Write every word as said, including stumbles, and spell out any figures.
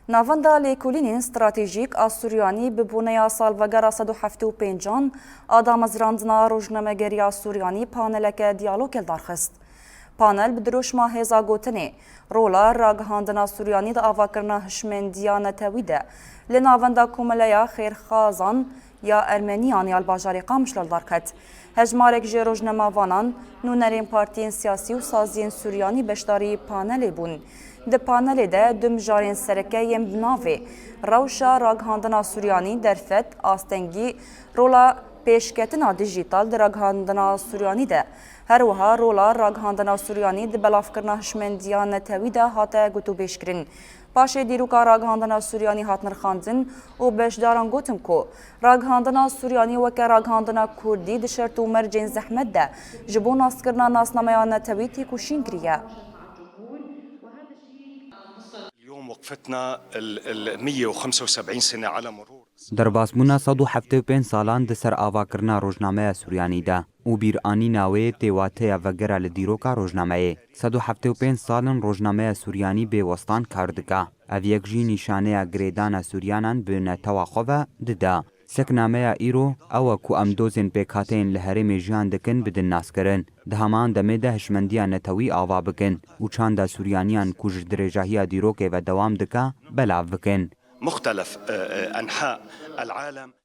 Navenda Lêkolînên Stratejîk a Suryanî bi boneya salvegera sed û heftê û pêncan a damezrandina rojnamegeriya Suryanî paneleke diyalogê li dar xist. Panel bi dirûşma hêza gotinê, rola ragihandina Suryanî di avakirina hişmendiya netewî de li navenda Komeleya Xêrxazan ya Ermeniyan ya li bajarê Qamişlo li dar ket. Hejmarek ji rojnamavanan, nûnerên partiyên siyasî û saziyên Suryanî beşdarî panelê bûn. Di panelê de du mijarên sereke yên bi navê Rewşa ragihandina Suryanî, derfet, astengî, rola pêşketina dijîtal di ragihandina Suryanî de, her wiha rola ragihandina Suryanî di belavkirina hişmendiya netewî de hate gotûbêjkirin. Paşê dîroka ragihandina Suryanî hat nirxandin û beşdaran gotin ku ragihandina Suryanî weke ragihandina Kurdî di şert û mercên zehmet de ji bo naskirina nasnameya netewî têkoşîn kiriye. اليوم وقفتنا ال ال مية وخمسة وسبعين سنة على مرور Derbasbûna sed û heftê û pênc salan di ser avakirina rojnameya Suryanî de û bîranîna wê tê wateya vegera li dîroka rojnameyê. Sed û heftê û pênc sal in rojnameya Suryanî bê westan kar dike. Ev yek jî nîşaneya girêdana Suryanan bi netewa xwe ve dide. Seknameya îro ew e ku em dozên pêkhateyên li herêmê jiyan dikin bidin naskirin. Di heman demê de hişmendiya netewî ava bikin û çanda Suryaniyan ku ji dirêjahiya dîrokê ve dewam dike, belav bikin. مختلف أنحاء العالم.